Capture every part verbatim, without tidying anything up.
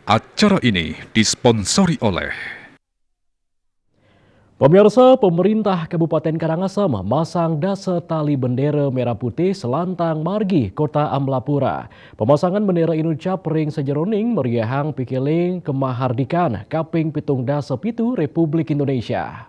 Acara ini disponsori oleh Pemirsa, pemerintah Kabupaten Karangasem masang dasa tali bendera merah putih selantang margi Kota Amlapura. Pemasangan bendera inucap ring sajeroning meriahang pikeling kemahardikan kaping pitung dasa pitu Republik Indonesia.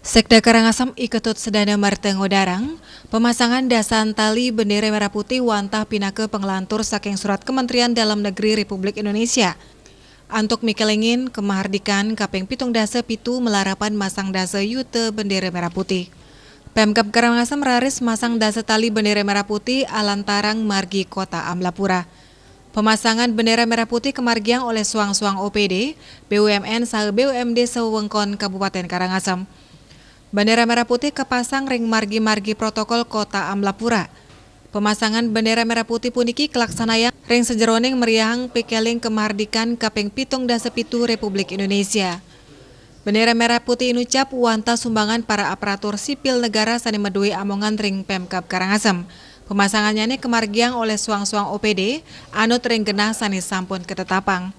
Sekda Karangasem I Ketut Sedana Martengo Darang, pemasangan dasan tali bendera merah putih wantah pinaka panglantur saking surat Kementerian Dalam Negeri Republik Indonesia. Antuk mikelingin kemahardikan kaping pitung dasa pitu malarapan masang dasa yuta bendera merah putih. Pemkab Karangasem raris masang dasa tali bendera merah putih alantarang margi Kota Amlapura. Pemasangan bendera merah putih kamargiang oleh suang-suang O P D, B U M N saha B U M D sawewengkon Kabupaten Karangasem. Bendera merah putih kapasang ring margi-margi protokol Kota Amlapura. Pemasangan bendera merah putih puniki kalaksanayang ring sajeroning meriahang pikeling kamardikan kaping pitung dasa pitu Republik Indonesia. Bendera merah putih inucap wantah sumbangan para aparatur sipil negara sane madue amongan ring Pemkab Karangasem. Pemasangannyane kamargiang oleh suang-suang O P D, anut ring genah sane sampun katetapang.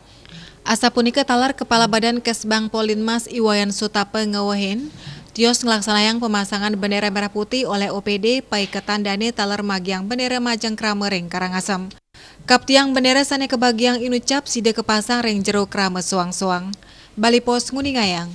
Asapunika taler Kepala Badan Kesbang Polinmas I Wayan Sutapa ngewehin, tios nglaksanayang pemasangan bendera merah putih oleh O P D paiketan dane taler magiang bendera majeng krama ring Karangasem. Kap tiang bendera sane kabagiang inucap sida kapasang ring jero krama suang-suang. Bali Post nguningayang.